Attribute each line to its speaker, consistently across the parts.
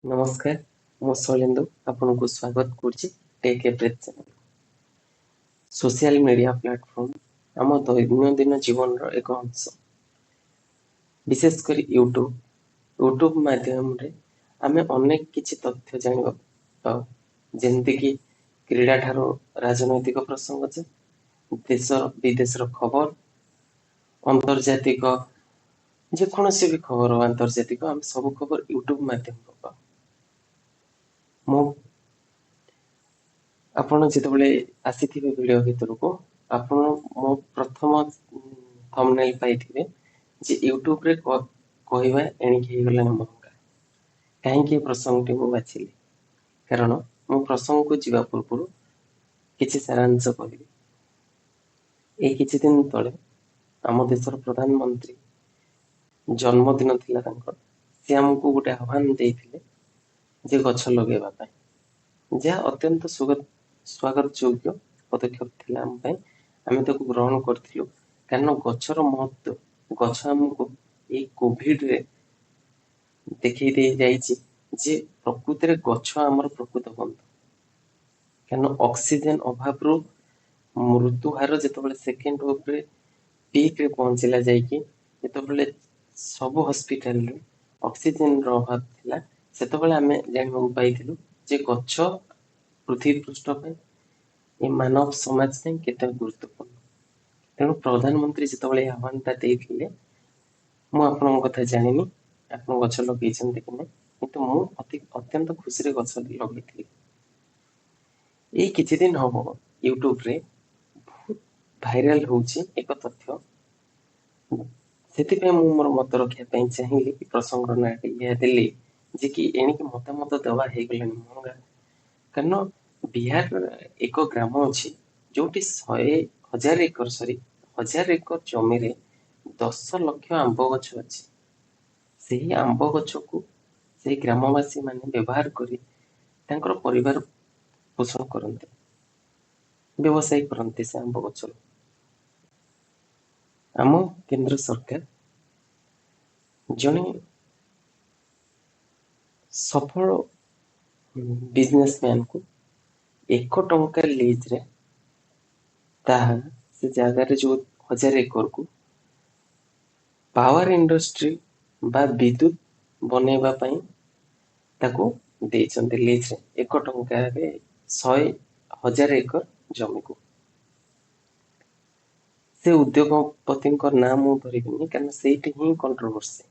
Speaker 1: ନମସ୍କାର, ମୁଁ ଶୈଳେନ୍ଦୁ ଆପଣଙ୍କୁ ସ୍ୱାଗତ କରୁଛି take a breath channel. Social media platform ଆମ ଦୈନନ୍ଦିନ ଜୀବନର ଏକ ଅଂଶ। ବିଶେଷ କରି ୟୁଟ୍ୟୁବ ମାଧ୍ୟମରେ ଆମେ ଅନେକ କିଛି ତଥ୍ୟ ଜାଣିବାକୁ ପାଉ, ଯେମିତିକି କ୍ରୀଡ଼ା ଠାରୁ ରାଜନୈତିକ ପ୍ରସଙ୍ଗ ଯେ ଦେଶ ବିଦେଶର ଖବର, ଆନ୍ତର୍ଜାତିକ ଯେକୌଣସି ବି ଖବର, ଆନ୍ତର୍ଜାତିକ ଆମେ ସବୁ ଖବର ୟୁଟ୍ୟୁବ ମାଧ୍ୟମରେ ପାଉ। ମୁଁ ଆପଣ ଯେତେବେଳେ ଆସିଥିବେ ଭିଡ଼ିଓ ଭିତରକୁ, ଆପଣ ମୋ ପ୍ରଥମ ଥମ୍ବନେଲ୍ ପାଇଥିବେ ଯେ ୟୁଟ୍ୟୁବରେ କହିବା ଏଣିକି ହେଇଗଲାଣି ମହଙ୍ଗା। କାହିଁକି ଏ ପ୍ରସଙ୍ଗଟି ମୁଁ ବାଛିଲି? କାରଣ ମୁଁ ପ୍ରସଙ୍ଗକୁ ଯିବା ପୂର୍ବରୁ କିଛି ସାରାଂଶ କହିବି। ଏଇ କିଛି ଦିନ ତଳେ ଆମ ଦେଶର ପ୍ରଧାନମନ୍ତ୍ରୀ ଜନ୍ମଦିନ ଥିଲା ତାଙ୍କର। ସେ ଆମକୁ ଗୋଟେ ଆହ୍ୱାନ ଦେଇଥିଲେ ଯେ ଗଛ ଲଗେଇବା ପାଇଁ, ଯାହା ଅତ୍ୟନ୍ତ ସ୍ୱାଗତ ଯୋଗ୍ୟ ପଦକ୍ଷେପ ଥିଲା ଆମ ପାଇଁ। ଆମେ ତାକୁ ଗ୍ରହଣ କରିଥିଲୁ, କାରଣ ଗଛର ମହତ୍ଵ, ଗଛ ଆମକୁ ଏଇ କୋଭିଡରେ ଦେଖେଇ ଦେଇ ଯାଇଛି ଯେ ପ୍ରକୃତିରେ ଗଛ ଆମର ପ୍ରକୃତ ବନ୍ଧୁ। କାରଣ ଅକ୍ସିଜେନ ଅଭାବରୁ ମୃତ୍ୟୁହାର ଯେତେବେଳେ ସେକେଣ୍ଡ ୱେଭରେ ପିକରେ ପହଞ୍ଚିଲା ଯାଇକି, ଯେତେବେଳେ ସବୁ ହସ୍ପିଟାଲରେ ଅକ୍ସିଜେନର ଅଭାବ ଥିଲା, ସେତେବେଳେ ଆମେ ଜାଣିବାକୁ ପାଇଥିଲୁ ଯେ ଗଛ ପୃଥିବୀ ପୃଷ୍ଠ ପାଇଁ, ଏ ମାନବ ସମାଜ ପାଇଁ କେତେ ଗୁରୁତ୍ୱପୂର୍ଣ୍ଣ। ତେଣୁ ପ୍ରଧାନମନ୍ତ୍ରୀ ଯେତେବେଳେ ଏହି ଆହ୍ୱାନଟା ଦେଇଥିଲେ, ମୁଁ ଆପଣଙ୍କ କଥା ଜାଣିନି ଆପଣ ଗଛ ଲଗେଇଛନ୍ତି କି ନାହିଁ, କିନ୍ତୁ ମୁଁ ଅତ୍ୟନ୍ତ ଖୁସିରେ ଗଛ ଲଗେଇଥିଲି। ଏଇ କିଛି ଦିନ ହବ ୟୁଟ୍ୟୁବରେ ବହୁତ ଭାଇରାଲ ହେଉଛି ଏକ ତଥ୍ୟ। ସେଥିପାଇଁ ମୁଁ ମୋର ମତ ରଖିବା ପାଇଁ ଚାହିଁଲି କି ପ୍ରସଙ୍ଗର ନାଁଟି ଏହା ଦେଲି ଯେ କି ଏଣିକି ମତାମତ ଦେବା ହେଇଗଲାଣି ମହଙ୍ଗା। କାରଣ ବିହାର ଏକ ଗ୍ରାମ ଅଛି ଯୋଉଠି 100 1000 ଏକର, ସରି, 1000 ଏକର ଜମିରେ 10 ଲକ୍ଷ ଆମ୍ବ ଗଛ ଅଛି। ସେହି ଆମ୍ବ ଗଛକୁ ସେହି ଗ୍ରାମବାସୀ ମାନେ ବ୍ୟବହାର କରି ତାଙ୍କର ପରିବାର ପୋଷଣ କରନ୍ତି, ବ୍ୟବସାୟ କରନ୍ତି ସେ ଆମ୍ବ ଗଛରୁ। ଆମ କେନ୍ଦ୍ର ସରକାର ଜଣେ ସଫଳ ବିଜନେସମ୍ୟାନକୁ 1 ଟଙ୍କା ଲିଜରେ ତାହା ସେ ଜାଗାରେ ଯୋଉ 1000 ଏକରକୁ ପାୱାର ଇଣ୍ଡଷ୍ଟ୍ରି ବା ବିଦ୍ୟୁତ ବନେଇବା ପାଇଁ ତାକୁ ଦେଇଛନ୍ତି ଲିଜରେ 1 ଟଙ୍କାରେ 100 1000 ଏକର ଜମିକୁ। ସେ ଉଦ୍ୟୋଗପତିଙ୍କ ନାଁ ମୁଁ ଧରିବିନି, କାରଣ ସେଇଠି ହିଁ କଣ୍ଟ୍ରୋଭର୍ସି।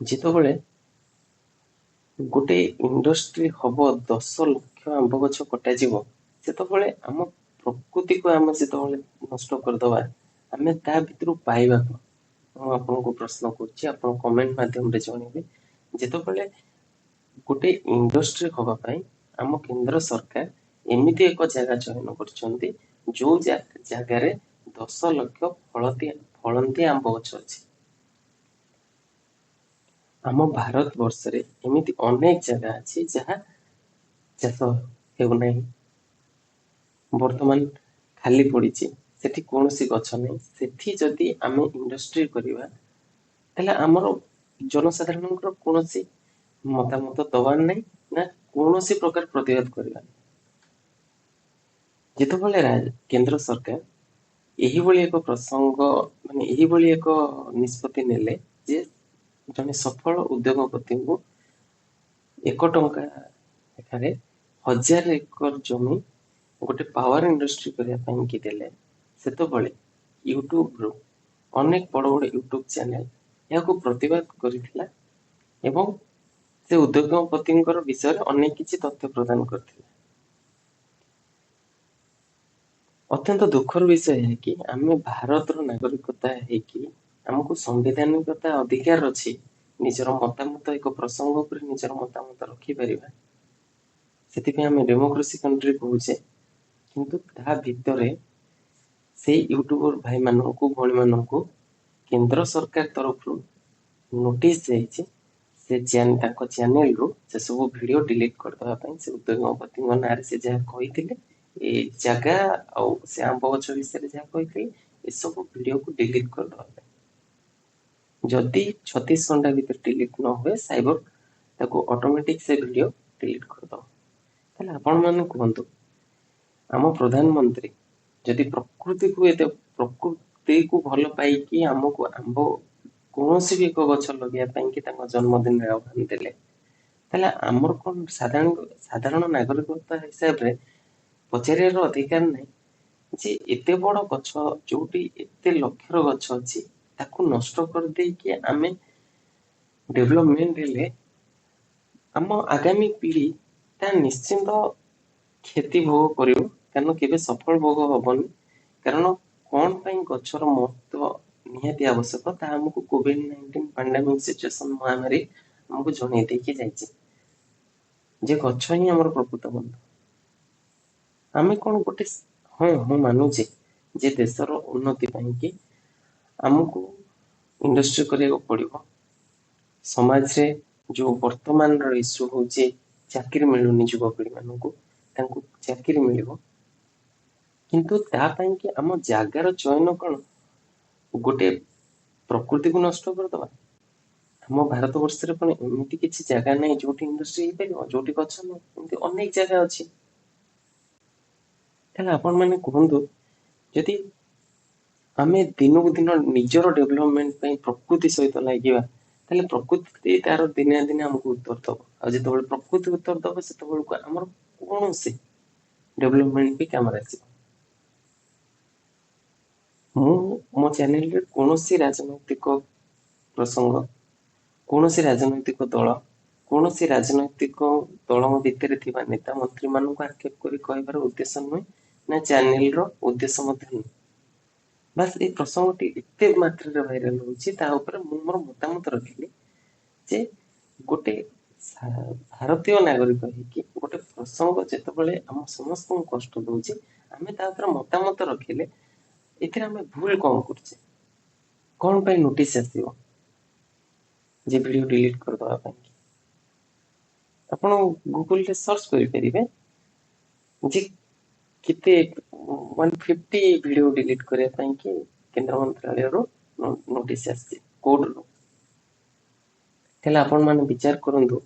Speaker 1: ଯେତେବେଳେ ଗୋଟେ ଇଣ୍ଡଷ୍ଟ୍ରି ହବ, 10 ଲକ୍ଷ ଆମ୍ବ ଗଛ କଟାଯିବ, ସେତେବେଳେ ଆମ ପ୍ରକୃତିକୁ ଆମେ ଯେତେବେଳେ ନଷ୍ଟ କରିଦବା, ଆମେ ତା ଭିତରୁ ପାଇବା କଣ? ମୁଁ ଆପଣଙ୍କୁ ପ୍ରଶ୍ନ କରୁଛି, ଆପଣ କମେଣ୍ଟ ମାଧ୍ୟମରେ ଜଣେଇବେ। ଯେତେବେଳେ ଗୋଟେ ଇଣ୍ଡଷ୍ଟ୍ରି ହବା ପାଇଁ ଆମ କେନ୍ଦ୍ର ସରକାର ଏମିତି ଏକ ଜାଗା ଚୟନ କରିଛନ୍ତି ଯୋଉ ଜାଗାରେ 10 ଲକ୍ଷ ଫଳନ୍ତି ଆମ୍ବ ଗଛ ଅଛି। ଆମ ଭାରତ ବର୍ଷରେ ଏମିତି ଅନେକ ଜାଗା ଅଛି ଯାହା ଚାଷ ହେଉନାହିଁ, ବର୍ତ୍ତମାନ ଖାଲି ପଡ଼ିଛି, ସେଠି କୌଣସି ଗଛ ନାହିଁ। ସେଠି ଯଦି ଆମେ ଇଣ୍ଡଷ୍ଟ୍ରି କରିବା, ତାହେଲେ ଆମର ଜନସାଧାରଣଙ୍କର କୌଣସି ମତାମତ ଦବାର ନାହିଁ ନା କୌଣସି ପ୍ରକାର ପ୍ରତିବାଦ କରିବା ନାହିଁ। ଯେତେବେଳେ କେନ୍ଦ୍ର ସରକାର ଏହିଭଳି ଏକ ପ୍ରସଙ୍ଗ, ମାନେ ଏହିଭଳି ଏକ ନିଷ୍ପତ୍ତି ନେଲେ ଯେ ଜଣେ ସଫଳ ଉଦ୍ୟୋଗପତିଙ୍କୁ 1 ଟଙ୍କା ଲେଖାରେ 1000 ଏକର ଜମି ଗୋଟେ ପାୱାର ଇଣ୍ଡଷ୍ଟ୍ରି କରିବା ପାଇଁ କି ଦେଲେ, ସେତେବେଳେ ୟୁଟ୍ୟୁବରୁ ଅନେକ ବଡ଼ ବଡ଼ ୟୁଟ୍ୟୁବ ଚ୍ୟାନେଲ ଏହାକୁ ପ୍ରତିବାଦ କରିଥିଲା ଏବଂ ସେ ଉଦ୍ୟୋଗପତିଙ୍କର ବିଷୟରେ ଅନେକ କିଛି ତଥ୍ୟ ପ୍ରଦାନ କରିଥିଲା। ଅତ୍ୟନ୍ତ ଦୁଃଖର ବିଷୟ ଏହା କି ଆମେ ଭାରତର ନାଗରିକତା ହେଇକି ଆମକୁ ସାମ୍ବିଧାନିକତା ଅଧିକାର ଅଛି ନିଜର ମତାମତ, ଏକ ପ୍ରସଙ୍ଗ ଉପରେ ନିଜର ମତାମତ ରଖିପାରିବା। ସେଥିପାଇଁ ଆମେ ଡେମୋକ୍ରେସି କଣ୍ଟ୍ରି କହୁଛେ। କିନ୍ତୁ ତା ଭିତରେ ସେଇ ୟୁଟ୍ୟୁବର ଭାଇମାନଙ୍କୁ, ଭଉଣୀମାନଙ୍କୁ କେନ୍ଦ୍ର ସରକାର ତରଫରୁ ନୋଟିସ ଯାଇଛି, ସେ ତାଙ୍କ ଚ୍ୟାନେଲରୁ ସେସବୁ ଭିଡ଼ିଓ ଡିଲିଟ୍ କରିଦେବା ପାଇଁ, ସେ ଉଦ୍ୟୋଗପତିଙ୍କ ନାଁରେ ସେ ଯାହା କହିଥିଲେ, ଏ ଜାଗା ଆଉ ସେ ଆମ୍ବ ଗଛ ବିଷୟରେ ଯାହା କହିଥିଲେ, ଏସବୁ ଭିଡ଼ିଓକୁ ଡିଲିଟ୍ କରିଦେବା ପାଇଁ। ଯଦି 36 ଘଣ୍ଟା ଭିତରେ ଡିଲିଟ୍ ନ ହୁଏ, ସାଇବର ତାକୁ ଅଟୋମେଟିକ୍ ସେ ଭିଡ଼ିଓ ଡିଲିଟ୍ କରିଦେବ। ତାହେଲେ ଆପଣମାନେ କୁହନ୍ତୁ, ଆମ ପ୍ରଧାନମନ୍ତ୍ରୀ ଯଦି ପ୍ରକୃତିକୁ ଏତେ ପ୍ରକୃତିକୁ ଭଲ ପାଇକି ଆମକୁ ଆମ୍ବ କୌଣସି ବି ଏକ ଗଛ ଲଗେଇବା ପାଇଁ କି ତାଙ୍କ ଜନ୍ମଦିନରେ ଆହ୍ୱାନ ଦେଲେ, ତାହେଲେ ଆମର କଣ ସାଧାରଣ ନାଗରିକତା ହିସାବରେ ପଚାରିବାର ଅଧିକାର ନାହିଁ ଯେ ଏତେ ବଡ଼ ଗଛ ଯୋଉଠି ଏତେ ଲକ୍ଷର ଗଛ ଅଛି ତାକୁ ନଷ୍ଟ କରିଦେଇକି ଆମେ ଡେଭଲପମେଣ୍ଟ ହେଲେ ଆମ ଆଗାମୀ ପିଢ଼ି ତା ନିଶ୍ଚିନ୍ତ କ୍ଷତି ଭୋଗ କରିବ, କାରଣ କେବେ ସଫଳ ଭୋଗ ହବନି। କାରଣ କଣ ପାଇଁ ଗଛର ମହତ୍ଵ ନିହାତି ଆବଶ୍ୟକ ତାହା ଆମକୁ କୋଭିଡ-19 ପାଣ୍ଡାମିକ ସିଚୁଏସନ ମହାମାରୀ ଆମକୁ ଜଣେଇ ଦେଇକି ଯାଇଛି ଯେ ଗଛ ହିଁ ଆମର ପ୍ରକୃତ ବନ୍ଧୁ। ଆମେ କଣ ଗୋଟେ, ହଁ ମୁଁ ମାନୁଛି ଯେ ଦେଶର ଉନ୍ନତି ପାଇଁକି ଆମକୁ ଇଣ୍ଡଷ୍ଟ୍ରି କରିବାକୁ ପଡ଼ିବ। ସମାଜରେ ଯୋଉ ବର୍ତ୍ତମାନର ଇସ୍ୟୁ ହଉଛି ଚାକିରି ମିଳୁନି ଯୁବପିଢ଼ି ମାନଙ୍କୁ, ତାଙ୍କୁ ଚାକିରି ମିଳିବ। କିନ୍ତୁ ତା ପାଇଁ କି ଆମ ଜାଗାର ଚୟନ କଣ ଗୋଟେ ପ୍ରକୃତିକୁ ନଷ୍ଟ କରିଦବା? ଆମ ଭାରତ ବର୍ଷରେ କଣ ଏମିତି କିଛି ଜାଗା ନାହିଁ ଯୋଉଠି ଇଣ୍ଡଷ୍ଟ୍ରି ହେଇପାରିବ, ଯୋଉଠି ଗଛ ନାହିଁ? ଏମିତି ଅନେକ ଜାଗା ଅଛି। ତାହେଲେ ଆପଣ ମାନେ କୁହନ୍ତୁ, ଯଦି ଆମେ ଦିନକୁ ଦିନ ନିଜର ଡେଭଲପମେଣ୍ଟ ପାଇଁ ପ୍ରକୃତି ସହିତ ଲାଗିବା, ତାହେଲେ ପ୍ରକୃତି ତାର ଦିନେ ନା ଦିନେ ଆମକୁ ଉତ୍ତର ଦବ। ଆଉ ଯେତେବେଳେ ପ୍ରକୃତି ଉତ୍ତର ଦବ, ସେତେବେଳକୁ ଆମର କୌଣସି ଡେଭଲପମେଣ୍ଟ ବି କାମରେ ଆସିବ। ମୁଁ ମୋ ଚ୍ୟାନେଲରେ କୌଣସି ରାଜନୈତିକ ପ୍ରସଙ୍ଗ, କୌଣସି ରାଜନୈତିକ ଦଳ, କୌଣସି ରାଜନୈତିକ ଦଳ ଭିତରେ ଥିବା ନେତା ମନ୍ତ୍ରୀମାନଙ୍କୁ ଆକ୍ଷେପ କରି କହିବାର ଉଦ୍ଦେଶ୍ୟ ନୁହେଁ, ନା ଚ୍ୟାନେଲର ଉଦ୍ଦେଶ୍ୟ ମଧ୍ୟ ନୁହେଁ। ବାସ୍ ଏଇ ପ୍ରସଙ୍ଗଟି ଏତେ ମାତ୍ରାରେ ଭାଇରାଲ ହଉଛି, ତା ଉପରେ ମୁଁ ମୋର ମତାମତ ରଖିଲି ଯେ ଗୋଟେ ଭାରତୀୟ ନାଗରିକ ହେଇକି ଗୋଟେ ପ୍ରସଙ୍ଗ ଯେତେବେଳେ ଆମ ସମସ୍ତଙ୍କୁ କଷ୍ଟ ଦଉଛି, ଆମେ ତା ଉପରେ ମତାମତ ରଖିଲେ ଏଥିରେ ଆମେ ଭୁଲ କଣ କରୁଛେ? କଣ ପାଇଁ ନୋଟିସ ଆସିବ ଯେ ଭିଡିଓ ଡିଲିଟ୍ କରିଦବା ପାଇଁ? ଆପଣ ଗୁଗଲରେ ସର୍ଚ୍ଚ କରିପାରିବେ ଯେ କେତେ 150 ଭିଡିଓ ଡିଲିଟ୍ କରିବା ପାଇଁ କି କେନ୍ଦ୍ର ମନ୍ତ୍ରାଳୟରୁ ନୋଟିସ ଆସିଛି କୋର୍ଟରୁ। ତାହେଲେ ଆପଣ ମାନେ ବିଚାର କରନ୍ତୁ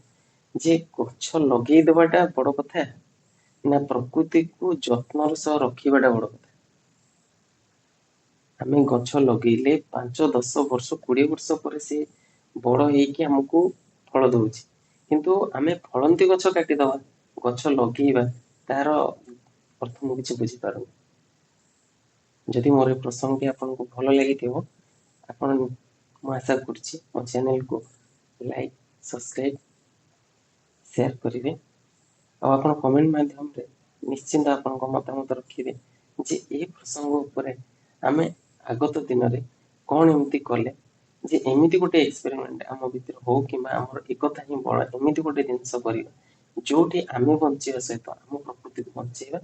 Speaker 1: ଯେ ଗଛ ଲଗେଇ ଦେବାଟା ବଡ କଥା ନା ପ୍ରକୃତିକୁ ଯତ୍ନର ସହ ରଖିବାଟା ବଡ କଥା? ଆମେ ଗଛ ଲଗେଇଲେ 5, 10 ବର୍ଷ, 20 ବର୍ଷ ପରେ ସେ ବଡ ହେଇକି ଆମକୁ ଫଳ ଦଉଛି, କିନ୍ତୁ ଆମେ ଫଳନ୍ତି ଗଛ କାଟିଦବା, ଗଛ ଲଗେଇବା ତାର ଅର୍ଥ ମୁଁ କିଛି ବୁଝିପାରୁନି। ଯଦି ମୋର ଏ ପ୍ରସଙ୍ଗଟି ଆପଣଙ୍କୁ ଭଲ ଲାଗିଥିବ, ଆପଣ ମୁଁ ଆଶା କରୁଛି ମୋ ଚ୍ୟାନେଲକୁ ଲାଇକ୍, ସବସ୍କ୍ରାଇବ, ସେୟାର କରିବେ। ଆଉ ଆପଣ କମେଣ୍ଟ ମାଧ୍ୟମରେ ନିଶ୍ଚିନ୍ତ ଆପଣଙ୍କ ମତାମତ ରଖିବେ ଯେ ଏ ପ୍ରସଙ୍ଗ ଉପରେ ଆମେ ଆଗତ ଦିନରେ କଣ ଏମିତି କଲେ ଯେ ଏମିତି ଗୋଟେ ଏକ୍ସପେରିମେଣ୍ଟ ଆମ ଭିତରେ ହଉ କିମ୍ବା ଆମର ଏକତା ହିଁ ବଳ, ଏମିତି ଗୋଟେ ଜିନିଷ କରିବା ଯୋଉଠି ଆମେ ବଞ୍ଚିବା ସହିତ ଆମ ପ୍ରକୃତିକୁ ବଞ୍ଚେଇବା।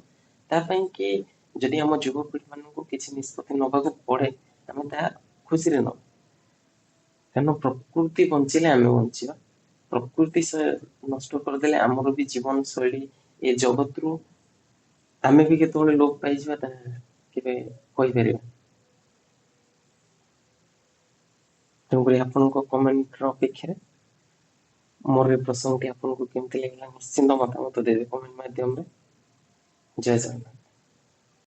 Speaker 1: ତା ପାଇଁ କି ଯଦି ଆମ ଯୁବପିଢ଼ି ମାନଙ୍କୁ କିଛି ନିଷ୍ପତ୍ତି ନେବାକୁ ପଡେ, ଆମେ ତାହା ଖୁସିରେ ନବୁ। କାରଣ ପ୍ରକୃତି ବଞ୍ଚିଲେ ଆମେ ବଞ୍ଚିବା, ପ୍ରକୃତି ନଷ୍ଟ କରିଦେଲେ ଆମର ବି ଜୀବନଶୈଳୀ ଏ ଜଗତରୁ ଆମେ ବି କେତେବେଳେ ଲୋପ ପାଇଯିବା ତାହା କେବେ କହିପାରିବା। ତେଣୁକରି ଆପଣଙ୍କ କମେଣ୍ଟର ଅପେକ୍ଷାରେ ମୋର ଏ ପ୍ରସଙ୍ଗଟି ଆପଣଙ୍କୁ କେମିତି ଲାଗିଲା ନିଶ୍ଚିନ୍ତ ମତାମତ ଦେବେ କମେଣ୍ଟ ମାଧ୍ୟମରେ। ଜୟ ଜଗନ୍ନାଥ।